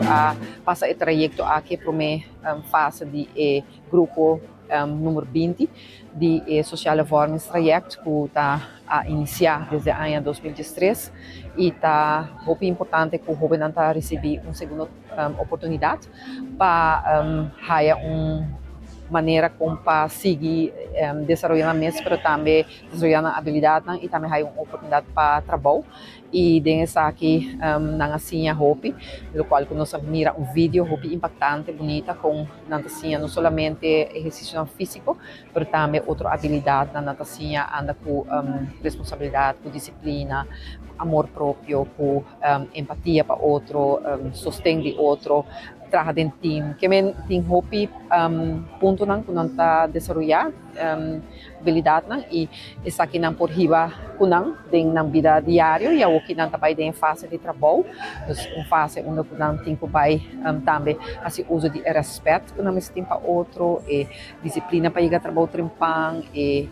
a pasa e trayekto aki e promé fase di e grupo number 20 di e Sociale Vormingstraject ku ta a inisiá desde aña 2013 i ta hopi importante ku hóbennan ta risibí un segundo oportunidat pa haya un manera kon pa sigui desaroyá nan mes pero tambe desaroyá nan abilidatnan i tambe haya un oportunidat pa trabou. I den esaki nan a siña hopi, lokual ku nos a mira un video hopi impaktante, bunita kon nan ta siña no solamente ehersisionan físiko, pero tambe otro abilidatnan. Nan ta siña anda ku responsabilidat, ku disiplina, amor propio, ku empatia pa otro, sosten di otro, traha den tim. Ke men tin hopi puntonan ku nan ta desaroyá. Abilidatnan i esakinan por hiba ku nan den nan bida diario i awoki nan ta bai den e fase di trabou, dus un fase unda ku nan tin ku bai tambe hasi uso di e rèspèt ku nan mester tin pa otro, e disiplina pa yega trabou trempan, e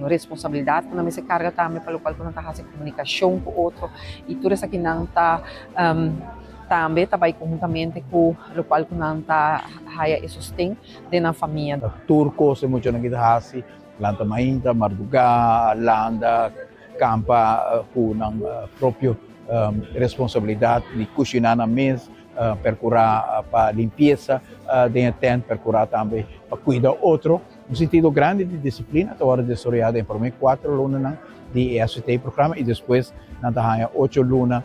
responsabilidat ku nan mester karga tambe pa lokual ku nan ta hasi komunikashon ku otro i tur esakinan ta tambe ta bai konhuntamente ku lokual ku nan ta haya e sosten. Den nan famia. Tur kos e muchanan ki ta hasi, lanta mainta, mardugá, landa, kampa ku nan propio responsabilidat di kushiná nan mes, perkurá pa limpiesa den e tènt, perkurá tambe pa kuida otro. Un sentido grandi di disiplina ta wòrdu desaroyá den e promé kuater lunanan di e SVT programa i despues nan ta haña ocho luna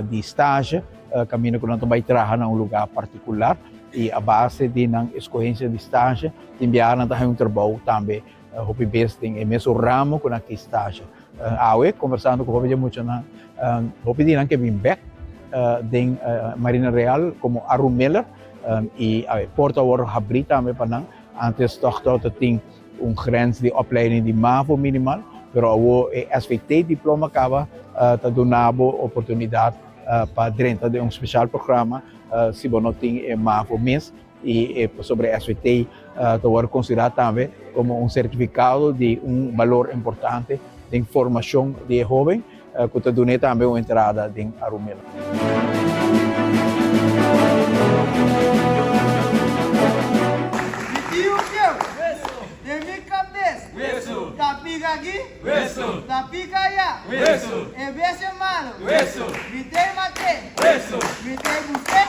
di stage kaminda ku nan ta bai traha na un lugá partikular i a base di nan eskohensia di stage tin biaha nan ta haña un trabou tambe hopi bes den e mesun ramo ku nan ki stage. Awe kombersando ku hopi di e muchanan hopi di nan ke bin bèk den Marina Real komo Arumiller i e porta a wòrdu habrí tambe pa nan. Antes tòg tabata tin un grens di opleiding di mavo minimal, pero awo e SVT diploma caba ta duna bo oportunidad pa drenta den un special programa si bo no tin e mavo mes y pasobra e SVT ta worde considera tambe como un certificado di un balor importante den formacion di e hoben. Ku ta dun'é tambe un entrada den Arumela. Mi tiu keu, den mi kabes, ta pika aki, ta pika aya, e bestia malu, mi tei mat'é, mi tei busk'é,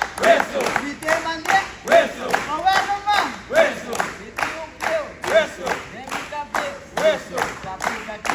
mi tei mand'é, pa wèk man. Mi tiu keu, den mi kabes, ta pika aki.